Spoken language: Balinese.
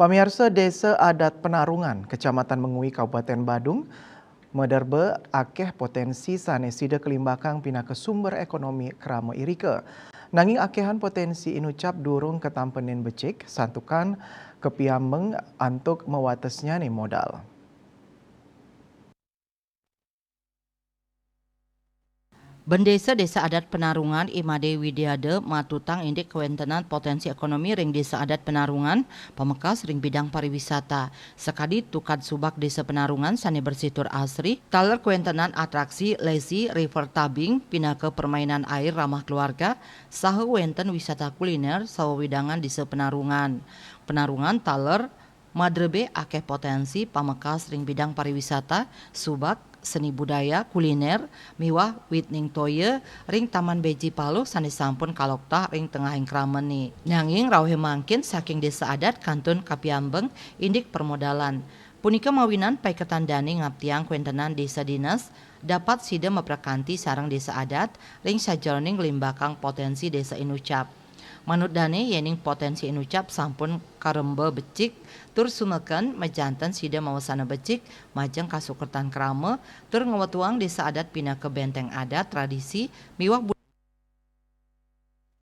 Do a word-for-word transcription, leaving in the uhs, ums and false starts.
Pamiarsa, Desa Adat Penarungan, Kecamatan Mengwi, Kabupaten Badung, maderbe akeh potensi sane sida kelimbakang pinaka sumber ekonomi krama irika. Nanging akehan potensi inucap durung ketampenin becik, santukan kepiambeng antuk mawatesnyane modal. Bendesa Desa Adat Penarungan, I Made Widiade, matutang indik kawentenan potensi ekonomi ring Desa Adat Penarungan, pamekas ring bidang pariwisata. Sakadi tukad subak Desa Penarungan sane bersitur asri, taler kawentenan atraksi lazy river tubing pinaka permainan air ramah keluarga, saha wenten wisata kuliner sawewidangan Desa Penarungan. Penarungan taler madrebe akeh potensi pamekas ring bidang pariwisata, subak, seni budaya, kuliner, miwah witning toya ring Taman Beji Paluh sane sampun kaloktah ring tengahing kramane. Nanging rauhe mangkin saking Desa Adat kantun kapiambeng indik permodalan. Punika mawinan paiketan dane ngaptiang kawentenan desa dinas dapat sida maprekanti sareng Desa Adat ring sajeroning nglimbakang potensi desa inucap. Manut dane, yening potensi inucap sampun karemba becik tur sumeken, majanten sida mawasana becik majeng kasukertan krama tur ngwetuang Desa Adat pinaka benteng adat, tradisi, miwah